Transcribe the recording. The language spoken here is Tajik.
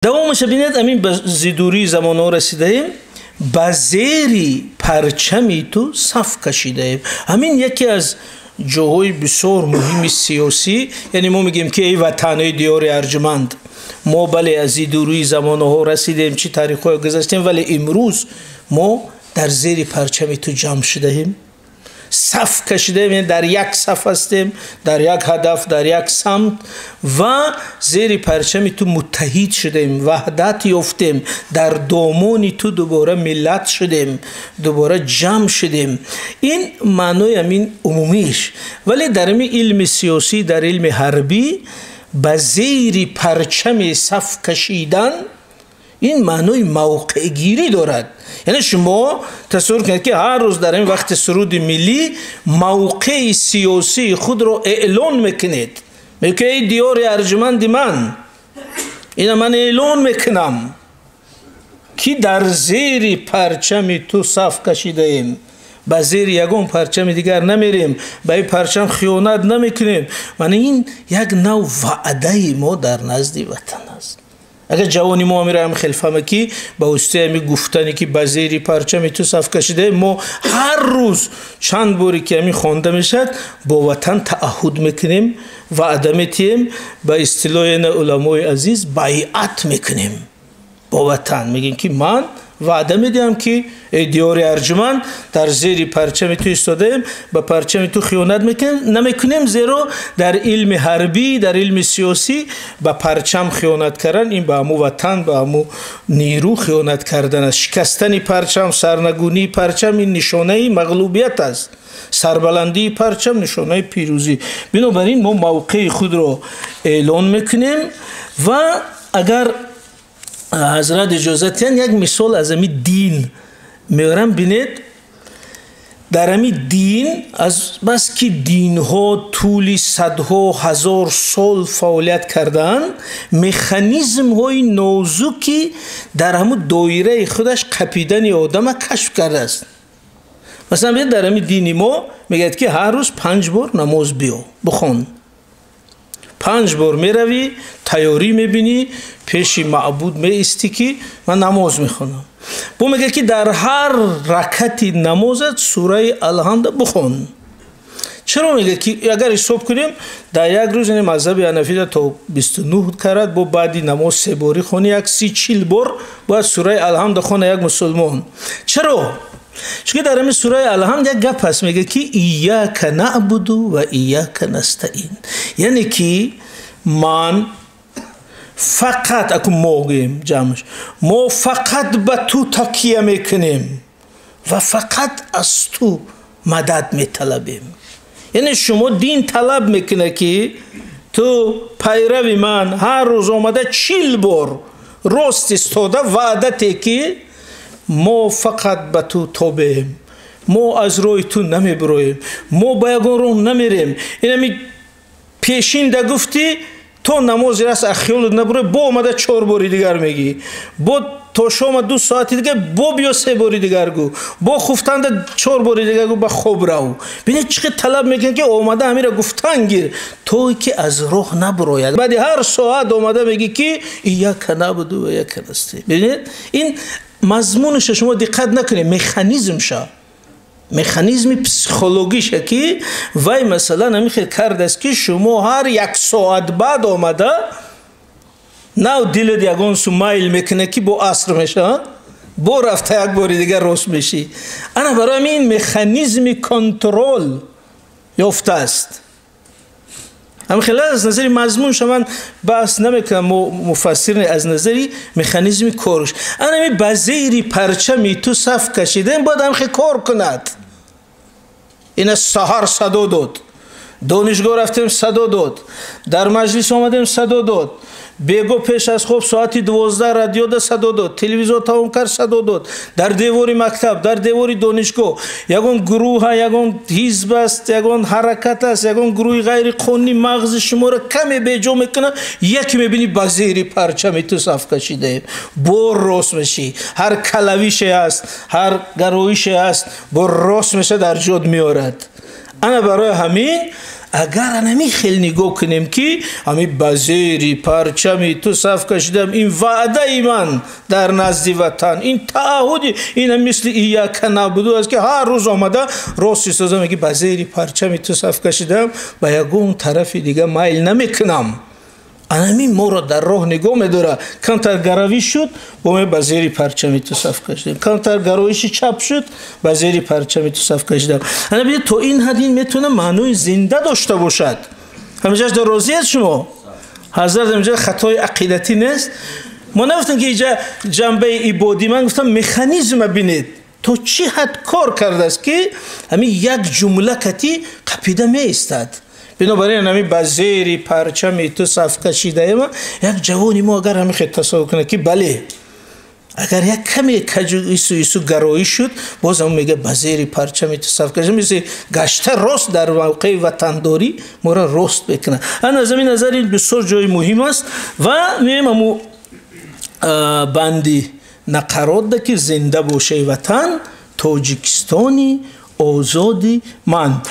Давомаша бинед, амин ба зидурии замонҳо расидаем, ба зери парчами ту саф кашидаем. Ҳамин яке аз ҷоҳои бисёр муҳими сиёсӣ, яъне мо мегӯем ки эй ватан, эй диёри арҷманд, мо бале аз зидурии замонаҳо расидем, чӣ таърихҳое гузаштем, вале имрӯз мо дар зери парчами ту ҷамъ шудаем, саф кашидаем, яъне дар як саф ҳастем, дар як ҳадаф, дар як самт ва зери парчами ту муттаҳид шудем, ваҳдат ёфтем, дар домони ту дубора миллат шудем, дубора ҷамъ шудем. Ин маънои ҳамин умумиш. Вале дар ҳамин илми сиёсӣ, дар илми ҳарбӣ ба зери парчами саф кашидан ин маънои мавқеъгирӣ дорад. Яъне шумо тасаввур кунед ки ҳар рӯз дар ин вақти суруди миллӣ мавқеи сиёсии худро эълон мекунед. Мегӯед эй диёри арҷманди ман, ина ман эълон мекунам ки дар зери парчами ту саф кашидаем, ба зери ягон парчами дигар намерем, ба ин парчам хиёнат намекунем. Мана ин як нав ваъдаи мо дар назди ватан аст. Агар ҷавони мо амира ҳам хел фаҳма ки ба воситаи ҳами гуфтане ки ба зери парчами ту саф кашидаем, мо ҳар рӯз чанд боре ки ҳамин хонда мешавад бо ватан таъаҳуд мекунем, ваъда метиҳем, ба истилоҳи на уламои азиз байъат мекунем бо ватан. Мегӯем ки ман ваъда медиҳам ки эй диёри арҷманд, дар зери парчами ту истодаем, ба парчами ту хиёнат намекунем, зеро дар илми ҳарбӣ, дар илми сиёсӣ ба парчам хиёнат кардан ин ба ҳаму ватан, ба ҳаму нерӯ хиёнат кардан аст. Шикастани парчам, сарнагунии парчам ин нишонаи мағлубият аст, сарбаландии парчам нишонаи пирӯзӣ. Бинобар ин мо мавқеи худро эълон мекунем ва агар ҳазрат иҷозат диҳанд, як мисол аз ҳамин дин меорам. Бинед, дар ҳамин дин аз бас ки динҳо тӯли садҳо ҳазор сол фаъолият кардаанд, механизмҳои нозуки дар ҳамун доираи худаш қапидани одама кашф кардааст. Масалан, бинед, дар ҳамин дини мо мегӯяд ки ҳар рӯз 5 бор намоз биё бихон. 5 бор меравӣ, тайёрӣ мебинӣ, пеши маъбуд меистӣ ки ман намоз мехонам. Бо мегӯяд ки дар ҳар ракати намозат сураи Алҳамда бихон. Чаро мегӯяд ки агар ҳисоб кунем дар як рӯз, яъне мазҳаби ҳанафида то 29 карат, бо баъди намоз 3 борӣ хони, як 30-40 бор бояд сураи Алҳамда хона як мусулмон. Чаро? Чунки дар ҳамин сураи Алҳамд як гап ҳаст, мегӯяд ки ияка наъбуду ва ияка настаин, яъне ки ман фақат, аку мо гӯем ҷамъш, мо фақат ба ту такия мекунем ва фақат аз ту мадад металабем. Яъне шумо дин талаб мекунад ки ту пайрави ман ҳар рӯз омада 40 бор рост истода ваъдате ки мо фақат ба ту тобеем, мо аз роҳи ту намебироем, мо ба ягон роҳ намерем. Инами пешинда гуфтӣ то намози раст аз хиёлат набурои, бо омада 4 бори дигар мегӣ, бо то шома 2 соати дигар бо биё 3 бори дигар гӯ, бо хуфтанда 4 бори дигар гӯ, ба хоб рав. Бинед чӣ қадр талаб мекунад ки омада ҳамира гуфтан гир то ки аз роҳ набурояд. Баъди ҳар соат омада мегӣ ки ияка набуду ва ияка настаин. Бинед, ин мазмунаша шумо диққат накунед, механизмша, механизми психологиша ки вай масалан ҳамин хел кардааст ки шумо ҳар як соат баъд омада нав дилат ягон су майл мекунад ки бо аср мешавад, бо рафта як бори дигар рост мешӣ. Ана барои ҳамин механизми контрол ёфтааст. Ҳамин хел аз назари мазмунша ман баҳс намекунам, мо муфассир не, аз назари механизми корш. Ана ҳамин ба зери парчами ту саф кашидаем, бояд ҳамин хел кор кунад. Ина саҳар садо дод, донишгоҳ рафтем садо дод, дар маҷлис омадем садо дод, бего пеш аз хоб соати 12 радиода садо дод, телевизор тамом кард садо дод, дар девори мактаб, дар девори донишгоҳ ягон гурӯҳа, ягон ҳизб аст, ягон ҳаракат аст, ягон гурӯҳи ғайриқонунӣ мағзи шуморо каме беҷо мекунад, яке мебинӣ ба зери парчами ту саф кашидаем, бо рост мешӣ, ҳар калавише аст, ҳар гароише аст, бо рост меша дар ҷод меорад. Ана барои ҳамин Агар ҳамин хел нигоҳ кунем, ки ҳамин ба зери парчами ту саф кашидам, ин ваъдаи ман дар назди ватан, ин таъаҳуди, ин мисли ияка набуду аст, ки ҳар рӯз омада рост истоза меги: ба зери парчами ту саф кашидам, ба ягон тарафи дига майл намекунам. Анамин моро дар роҳ нигоҳ медорад. Камтар гаравӣ шуд, бо ме ба зери парчами ту саф кашидам, камтар гароиши чап шуд, ба зери парчами ту саф кашидам. Ана бинед, то ин ҳад ин метавона маънои зинда дошта бошад. Ҳамиҷаш дар розият шумо, ҳазрат? Ҳамиҷа хатои ақидатӣ нест. Мо нагуфтем, ки иҷа ҷанбаи ибодӣ. Ман гуфтам, механизма бинед, то чӣ ҳад кор кардааст, ки ҳамин як ҷумла кати қапида меистад. Бинобар ин ҳамин ба зери парчами ту саф кашидаема, як ҷавони мо агар ҳамин хел тасаввур кунад, ки бале, агар як каме каҷу ису ису гароӣ шуд, боз ҳам мега: ба зери парчами ту саф кашида, мисли гашта рост дар мавқеи ватандорӣ моро рост мекунад. Ана аз ҳамин назар ин бисёр ҷои муҳим аст. Ва меоем ҳаму банди нақаротда, ки зинда бошаи ватан, Тоҷикистони озоди ман.